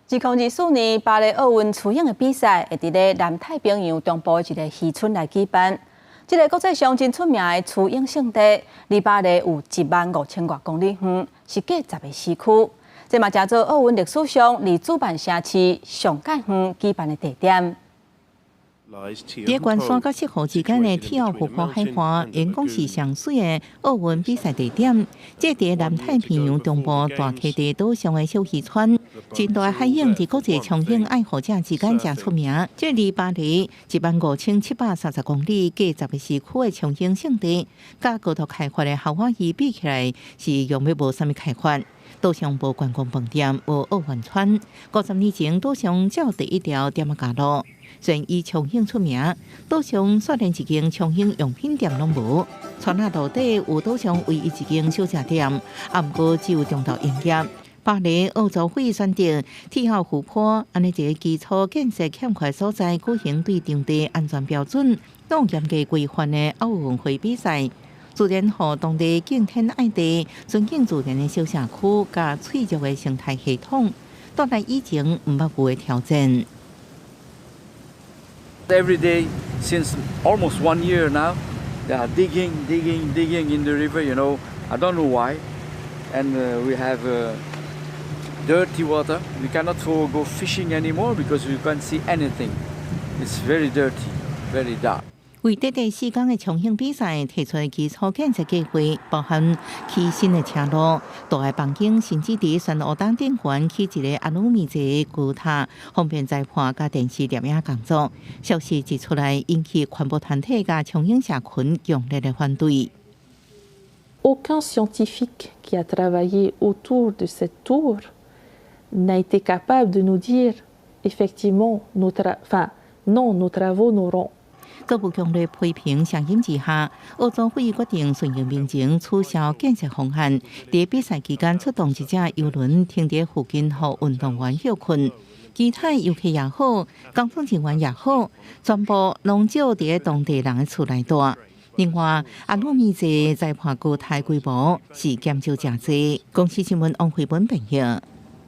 2024年巴黎奧運蛆泳的比賽，會佇咧南太平洋中部的一個漁村來舉辦。這個國際上真出名的蛆泳勝地，離巴黎有1萬5千外公里遠，是隔十個時區。這嘛成做奧運歷史上離主辦城市上蓋遠舉辦的地點。佇關山佮石湖之間的鐵澳湖泊海岸，因講是上媠的奧運比賽地點。這佇南太平洋中部大溪地島上的小漁村，真大的海湧佇國際衝浪愛好者之間誠出名。這離巴黎1萬5730公里，隔十個時區的衝浪勝地，佮高度開發的夏威夷比起來，是用欲無啥物開發。島上無觀光飯店，無奧運村。50年前，島上才有第一條店仔路。雖然以衝浪出名，島上煞連一間衝浪用品店攏無。村仔路底有島上唯一一間小食店，啊，毋過只有中晝營業。巴黎奧組委選擇鐵澳湖泊，按呢一个基礎建設欠缺所在，舉行對當地安全標準攏嚴格規範的奧運會比賽，自然予當地敬天愛地、尊敬自然的小社區，佮脆弱的生態系統，帶來以前毋捌有的挑戰。 Every day since almost one year now, they are digging, digging, digging in the river. I don't know why. And we have dirty water. We cannot go fishing anymore because you can't see anything. It's very dirty, very dark. 為短短4工的衝浪比賽提出的基礎建設計劃，包含起新的車路、大的房間，甚至佇玄烏洞頂懸起一个阿魯米製的高塔，方便裁判佮電視攝影工作。消息一出來，引起環保團體佮衝浪社群強烈的反對。 Aucun scientifique qui a travaillé autour de cette tour n'a été capable de nous dire effectivement nos enfin non, nos travaux n'auront 閣有強烈批評聲音之下，奧組委決定順應民情，取消建設方案。佇比賽期間出動一隻遊輪停佇附近，予運動員歇睏。其他遊客也好，工作人員也好，全部攏借佇當地人的厝內蹛。另外，阿魯米製裁判高台規模是減少誠濟。公視新聞王慧文編譯。